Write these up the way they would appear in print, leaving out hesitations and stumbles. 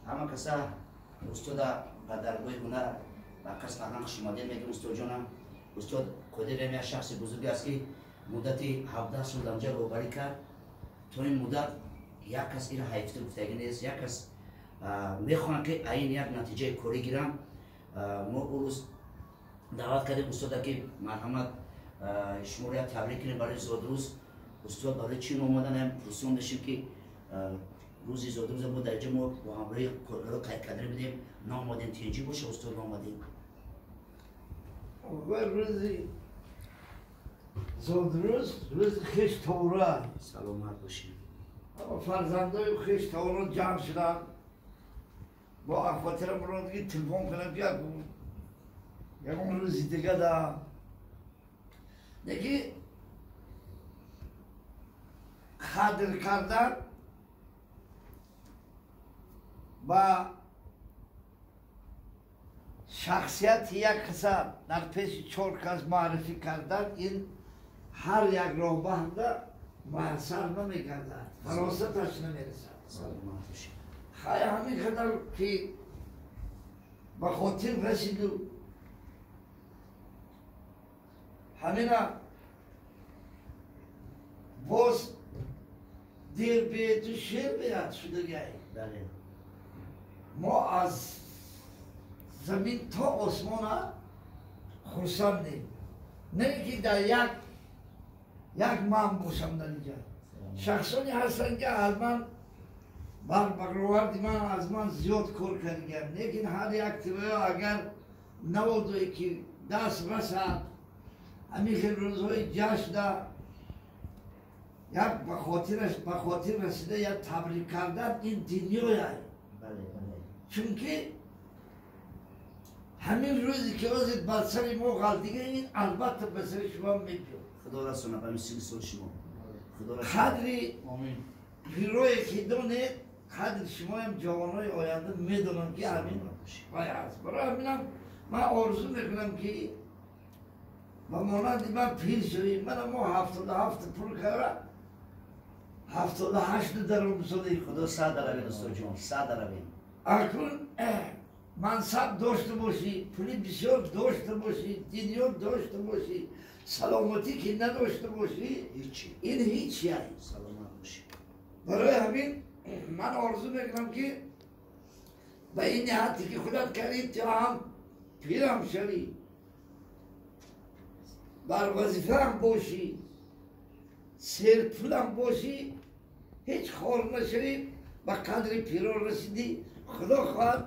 Ҳама каса устода ба даргоҳи ҳунар ба кас фарҳанг хуш омадед мегӯем, устодҷонам. Устод Қодир як шахси бузург аст, ки муддати 17 сол дар онҷа роҳбарӣ кард. То ин муддат як кас ира ҳайфта гуфтагӣ нест, як кас мехоҳам, ки айн як натиҷаи корӣ гирам. Мо ӯ рӯз даъват кардем устода, ки марҳамат, шуморо як табрик кунем барои зодрӯз. Устод барои чӣ омадан, пурсон дошем, ки рӯзи зодрӯза мо дар инҷа мо бо ҳамроҳи коргаро қайд карда будем, наомадем. Тинҷӣ боша, устод, наомадем. Рӯзи зодрӯз рӯзи хештовра. Саломат бошед. Фарзандои хештовро ҷамъ шуданд, бо хотира муродги телефон кунам, ки ягон рӯзи дига да неки қадр кардан ба шахсияти як каса дар пеши чор кас муаррифӣ кардан, ин ҳар як роҳбанда муяссар намегардад, фаросаташ намерасад. Хай, ҳамин қадар ки ба хотир расиду ҳамина боз дер беету шер беяд шудагай. Мо аз замин то осмона хурсандем, не ки дар як ман бошам. Дар инҷа шахсоне ҳастанд, ки аз ман бар бароварди ман аз ман зиёд кор кардагиам, лекин ҳар як тироё агар наводое ки даст расад, ҳамин хел рӯзҳои ҷашна як ба хотир расида як табрик кардан, ин дунёя. Чунки ҳамин рӯзе ки ҳозир бар сари мо ғалтига, ин албатта ба сари шумо мебиёд. Худо расона ба мисли соли шумо. Қадри пирое ки донед, қадри шумоям ҷавонои оянда медонанд, ки ҳамин вай ҳаст. Барои ҳаминам ман орзу мекунам, ки ба монанди ман пир шавӣ. Мана мо 77 пур карда, 78 даромсодаи. Худо сад даравед, устодҷон, сад даравед. Акнун мансаб дошта бошӣ, пули бисёр дошта бошӣ, дунё дошта бошӣ, саломатӣ ки надошта бошӣ, ин ҳеҷ. Саломат бошӣ. Барои ҳамин ман орзу мекунам, ки ба ин ниҳате ки худат кардӣ, ту ҳам пирам шавӣ, бар вазифаам бошӣ, серпулам бошӣ, ҳеҷ хор нашавӣ, ба қадри пирон расидӣ. Худо хоҳад,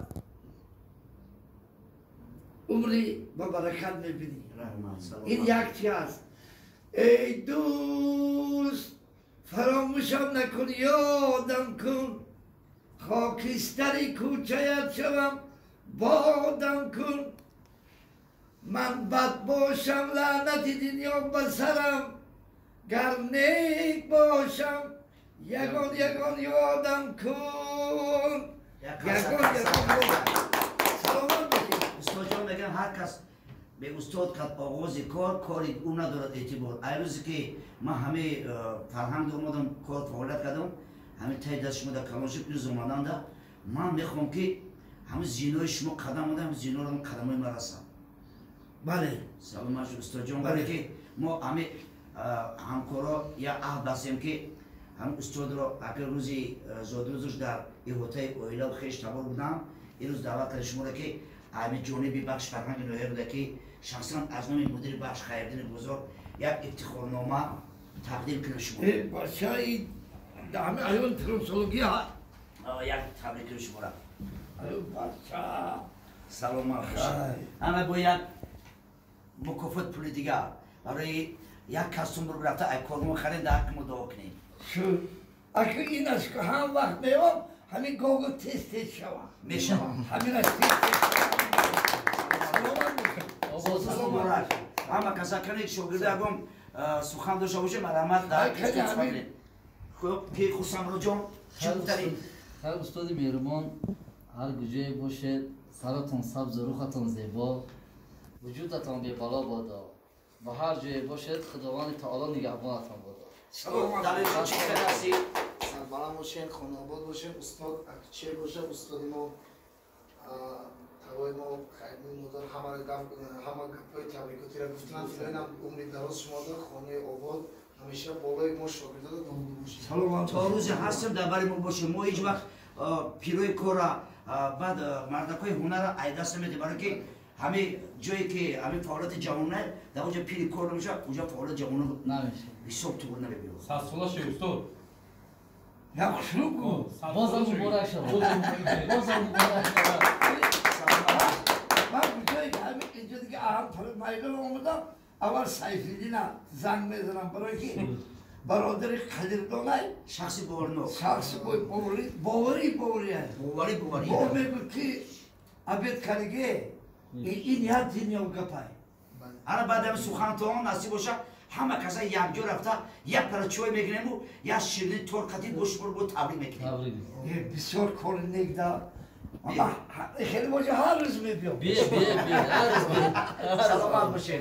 умри ба баракат мебинӣ. Ин як чи аст. Эй дӯст, фаромӯшам накун, ёдам кун, хокистари кӯчаят шавам, бодам кун. Ман бад бошам, лаънати дунё ба сарам, гар нек бошам, ягон ягон ёдам кун, ягон ягон. Саломат бошед. Устодҷон, мегӯям, ҳар кас бе устод кард оғози кор, кори ӯ надорад эътибор. Ай рӯзе ки ман ҳамаи фарҳанг омадам, кор фаъолият кардам, ҳамин таи даст шумо дар калон шуд. Ирӯз омаданда ман мехоҳам, ки ҳамин зинои шумо қадам ода, ҳамин зиноро қадамои ман расад. Бале. Саломат шуд, устодҷон. Бале, ки мо ҳамин ҳамкоро як аҳд бастем, ки ҳамин устодро агар рӯзи зодрӯзаш дар иҳотаи оилаву хеш табор будам, ирӯз даъват карда шуморо, ки ҳамин ҷониби бахши фарҳанги ноҳия буда, ки шахсан аз номи мудири бахш Хайриддини Бузург як ифтихорнома тақдим кунем шумо. Бачаи ҳамин аён трансология. Як табрик кунем шуморо. Бача. Саломат бошед. Ана бо як мукофот пули дигар барои як кастум бур рафта ай кормо харем, дар ҳаққи мо дуо кунем. Шуд. Аку ин аст, ки ҳам вақт меом, ҳамин гого тез тез шава. Мешавам. Ҳамин аст, тез тез. Саломат бошед. Муборак. Ҳама каса кане шогирда ягон сухан дошта бошед, марҳамат дар. Хуб, ки Хурсандроҷон, чӣ гуфтарӣ? Хайр, устоди меҳрубон, ҳар куҷое бошед, саратон сабзу рухатон зебо, вуҷудатон бебало бодо. Ба ҳар ҷое бошед, Худованди таоло нигаҳбонатон бодо. Сарбаланд бошен, хонаобод бошен. Устод акче боша, устоди мо, тавои мо Хайриддин Модар ҳама гапҳои табрикотиро гуфтанд. Филоинам умри дароз шумо дор, хонаи обод, ҳамеша болои мо шогирдода домода бошед. Саломат. То рӯзе ҳастем, дар бари мо бошем. Мо ҳеҷ вақт пирои кора, баъд мардакҳои ҳунарра айдаст намедем, барое ки ҳамин ҷое ки ҳамин фаъолияти ҷавона, дар онҷо пири кор намешавад, онҷо фаъолияти ҷавона Намешавад. ҳисоб туғри намебиёрад. Садсола шуд, устод. Як хушрӯ гу. Бозам муборак шавад, бозам муборак шавад. Ман куҷое ки ҳамин инҷо дига аҳам майдон омадам, аввал Сайфиддина занг мезанам, барое ки бародари қадирдонай. Шахси боварнок. Шахси боварӣ, боварӣ, боварӣ. Боварӣ, боварӣ. Бо мегӯ ки обед кардиге, ин як дунё гапай. Ана баъд ҳами сухантон насиб боша, ҳама каса якҷо рафта, як пара чой мегирему, як ширини тор қатӣ бо шуморо бо табрик мекунем. Табрик. Бисёр кори нек да хеле боша, ҳар рӯз мебиём. Бие, бие, бие, ҳар рӯз бие. Саломат бошед.